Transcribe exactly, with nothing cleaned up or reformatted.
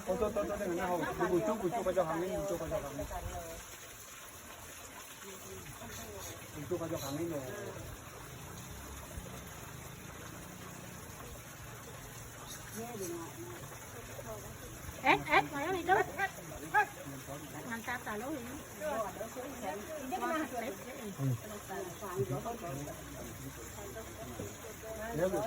Oto, oto, oto, oto, bucu, bucu, kajo kami, bucu, kajo kami. Bucu, kajo kami, no. Eh, eh, ayo itu. Ngangkat talo ini. Ya, Bu.